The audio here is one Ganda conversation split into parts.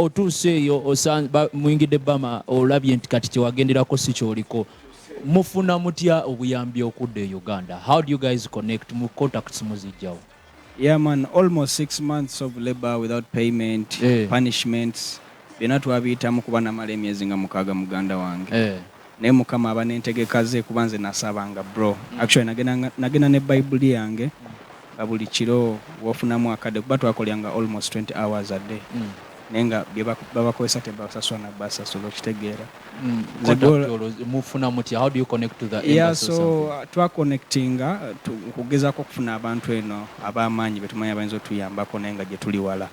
Otuuse eyo, muyingidde Bama, olabye nti kati kyewagenderako si kyoliko. Mufuna mutya obuyambi okudda e Uganda? How do you guys connect? Mu contacts muzijjawo? Yeah man, almost 6 months of labor without payment, punishments, byonna twabiyitamu kuba namala emyezi nga 6, muganda wange. Naye Mukama aba n'entegeka ze, kuba nze nasabanga, bro. Actually nagenda ne Bayibuli yange nga buli kiro wofunamu akadde, kuba twakolyanga almost 20 hours a day, naye nga bye babakozesa tebasasula na basasula, okitegeera? Nze Contact olwo mufuna mutya? How do you connect to the embassy or So something? Twaconnectinga okugezaako okufuna abantu eno ab'amaanyi betumanyi abayinza otuyambako, naye nga gye tuli wala.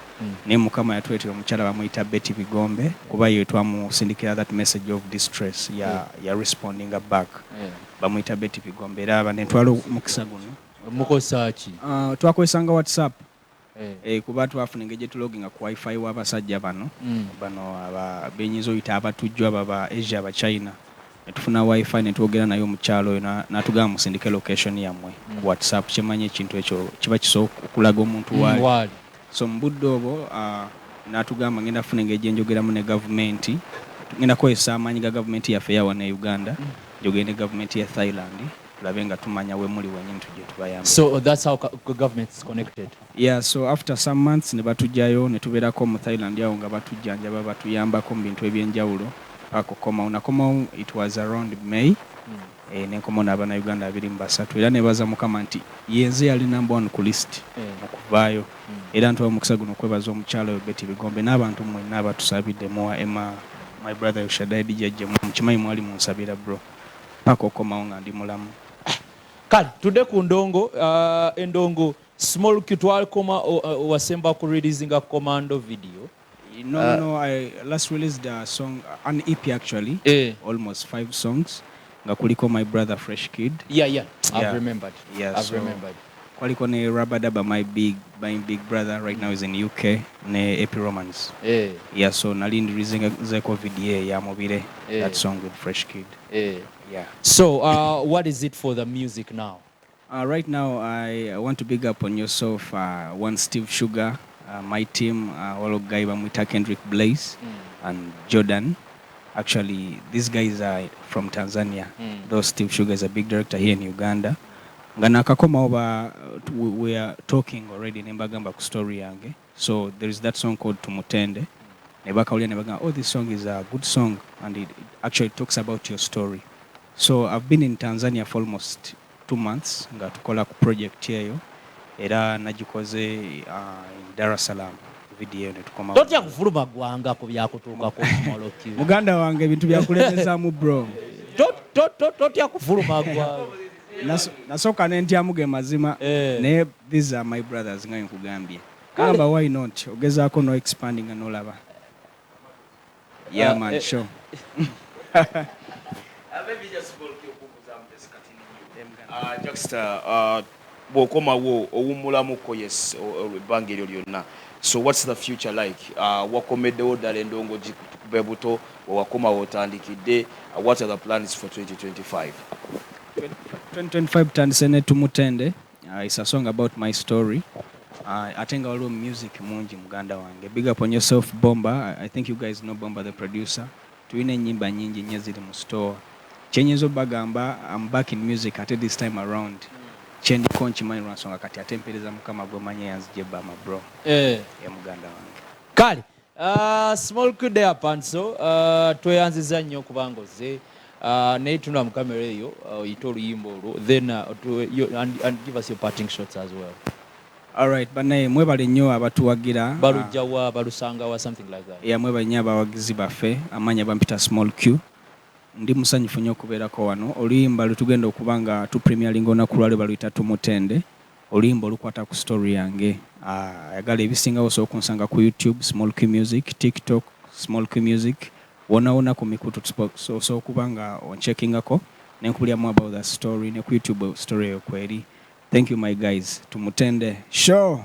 Naye Mukama yatuleetera omukyala bamuyita Betty Bigombe, kuba ye twamusindikira that message of distress ya respondinga back. Bamuyita Betty Bigombe, era aba nentwala omukisa guno. Mukozesa ki? Twakozesanga WhatsApp. Kuba twafuna engeri gyetuloginga ku WiFi w'abasajja bano, bano benyinza oyita abatujju abo aba Asia, aba China, netufuna WiFi netwogera naye omukyalo oyo, n'atugamba musindike location yammwe ku WhatsApp. Kyemanyi ekintu ekyo kiba kisobola okulaga omuntu waali. Waali. So mu budde obwo n'atugamba ngenda kufuna engeri gyenjogeramu ne gavumenti, ngenda kukozesa amaanyi ga gavumenti yaffe eyawana e Uganda, njogere ne gavumenti ya Thailand, tulabe nga tumanya we muli wenyini tujje tubayambe. So that's how government is connected? Yeah, so after some months ne batujjayo, ne tubeerako mu Thailand awo nga batujjanjaba, batuyambako mu bintu ebyenjawulo paka okukomawo. Nakomawo, it was around May. Nenkomawo n'Abannayuganda 23, era nebaza Mukama nti yenze yali number one ku list mu kuvaayo. Era ntwala omukisa guno okwebaza omukyala oyo Betty Bigombe n'abantu mwenna abatusabidde, muwa Emma, my brother Yoshadai Dijajje, mukimanyi mwali munsabira, bro, paka okukomawo nga ndi mulamu. Kale tudde ku ndongo. Endongo, Small Q, twakoma wasemba ku releasinga Commando video. No, I last released a song, an EP actually, almost five songs, nga kuliko my brother Fresh Kid. Yeah, I've remembered. I've remembered. Kwaliko ne Rabadaba, my big brother, right now is in UK, ne AP Romans. Yeah, so nali ndirizinzeko video ya Mubire, that song with Fresh Kid. Yeah. So what is it for the music now? Right now, I want to big up on yourself, one Steve Sugar, my team, walo guy bamwita Kendrick Blaze and Jordan. Actually, these guys are from Tanzania. Though Steve Sugar is a big director here in Uganda. Nga nakakomawo ba we are talking already, ne mbagamba ku story yange. So there is that song called Tumutende. Ne bakawulira ne bagamba, "Oh, this song is a good song and it actually talks about your story." So I've been in Tanzania for almost 2 months nga tukola ku project eyo, era nagikoze in Dar es Salaam, video ne tukomawo. Totya kufuluma ggwanga ku byakutuukako, Small Q? Muganda wange, ebintu byakulemezaamu, bro. Totya kufuluma ggwanga? Nasooka ne ntyamu, ge mazima. Naye these are my brothers, nga nkugambye, gamba why not, ogezaako no expanding nga nolaba. Yeah, man, sure. Maybe just Small Q okubuuzaamu just katini nnyo. Jaxta, bw'okomawo owummulamuko, yes, ebbanga eryo lyonna. So what's the future like? Wakomeddewo ddala endongo gikube buto, wewakomawo otandikidde. What are the plans for 2025? 2025 tandise ne Tumutende. It's a song about my story. Ate nga waliwo music mungi, muganda wange. Big up on yourself, Bomba. I think you guys know Bomba the producer. Tulina ennyimba nyingi nnyo ziri mu store. Kyenyinza obbagamba, I'm back in music, ate this time around kyendiko nkimanyi lwansonga kati ate mpeereza Mukama gwemanyi eyanzija ebbama, bro. Ye muganda wange. Kale Small Q Panso, tweyanziza nnyo kubanga ozze. Naye tunula mu kamera eyo, oyite oluyimba olwo, then and give us your parting shots as well. Alright, bannaye mwebale nnyo abatuwagira. Balujja wa, balusanga wa, something like that? Yeah, mwebale nnyo abawagizi baffe. Amanya bampita Small Q. Ndi musanyufu nnyo okubeerako wano. Oluyimba lwetugenda okuba nga tupremieringa olunaku lwaliro baluyita Tumutende, oluyimba olukwata ku story yange. Ayagala ebisingawo osobola okunsanga ku YouTube, Small Q Music, TikTok, Small Q Music, wona wona ku mikutu osobola okuba nga oncheckingako nenkubulyamu about the story. Ne ku YouTube story eyo kweri. Thank you, my guys. Tumutende show.